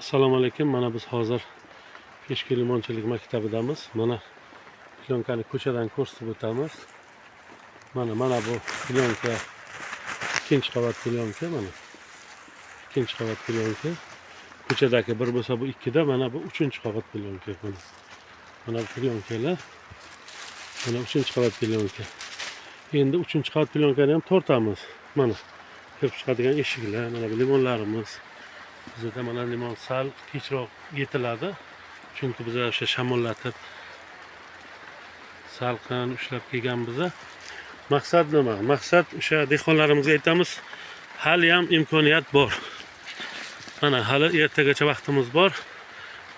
Assalomu alaykum. Mana biz hozir Peshku limonchilik maktabidamiz. Mana plyonkani ko'chadan ko'rsatib o'tamiz. Mana bu plyonka, ikkinchi qavat plyonka mana. Ikkinchi qavat plyonka. Ko'chadagi bir bo'lsa, bu ikkida, mana bu uchinchi qavat plyonka mana. Mana bu plyonkalar. Mana uchinchi qavat plyonka. Endi uchinchi qavat plyonkani ham tortamiz. Mana kirib chiqadigan eshiklar, mana bu limonlarimiz. Bizda mana limon sal kechroq yetiladi. Chunki biz o'sha shamollatib, salqin ushlab kelgan biza. Maqsad nima? Maqsad o'sha dehqonlarimizga aytamiz, hali ham imkoniyat bor. Mana hali ertagacha vaqtimiz bor.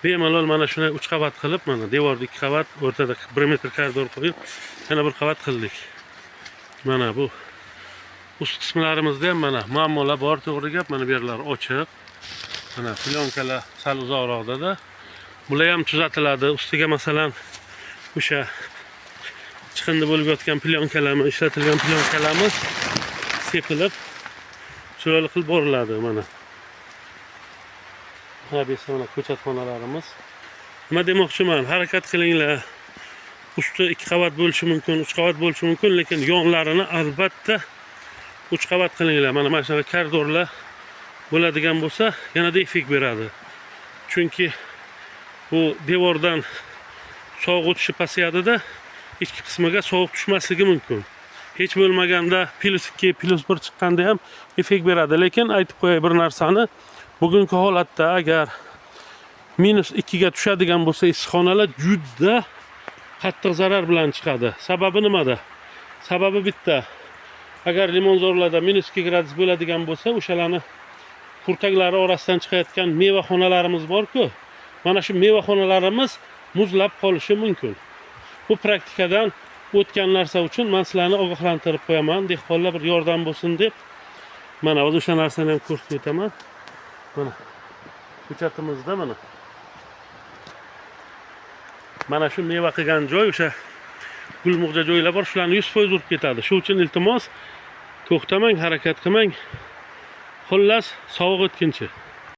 Bemalol mana shuni 3 qavat qilib, mana devorda 2 qavat, o'rtada 1 metr koridor qo'yib, yana bir qavat qildik. Mana bu ust qismlarimizda ham mana muammolar bor, to'g'ri gap, mana bu yerlar ochiq. Mana plyonkalar sal uzoqroqda-da. Bular ham tuzatiladi. Ustiga, masalan, o'sha chiqindi bo'lib yotgan plyonkalarni, ishlatilgan plyonkalarimiz sepilib, chiroyli qilib boriladi mana. Mana bu esa mana ko'chatxonalarimiz. Nima demoqchiman? Harakat qilinglar. Usti ikki qavat bo'lishi mumkin, uch qavat bo'lishi mumkin, lekin yonlarini albatta uch qavat qilinglar. Mana shunaqa koridorlar bo'ladigan bo'lsa, yanada effekt beradi. Chunki bu devordan sovuq o'tishi pasayadida, ichki qismiga sovuq tushmasligi mumkin. Hech bo'lmaganda +2, +1 chiqqanda ham effekt beradi. Lekin aytib qo'yay bir narsani, bugungi holatda agar -2 ga tushadigan bo'lsa, issiqxonalar juda qattiq zarar bilan chiqadi. Sababi nimada? Sababi bitta. Agar limonzorlarda -2 gradus bo'ladigan bo'lsa, o'shalarni kurtaklari orasidan chiqayotgan mevaxonalarimiz bor-ku. Mana shu mevaxonalarimiz muzlab qolishi mumkin. Bu praktikadan o'tgan narsa uchun man sizlarni ogohlantirib qo'yaman. Dehqonlar bir yordam bo'lsin deb. Mana hozir o'sha narsani ham ko'rsatib o'taman. Mana ko'chatimizda mana. Mana shu meva qilgan joy, o'sha gulmug'ja joylar bor, shularni 100% urib ketadi. Shu uchun iltimos, to'xtamang, harakat qilmang. Xullas, sovuq o'tkinchi.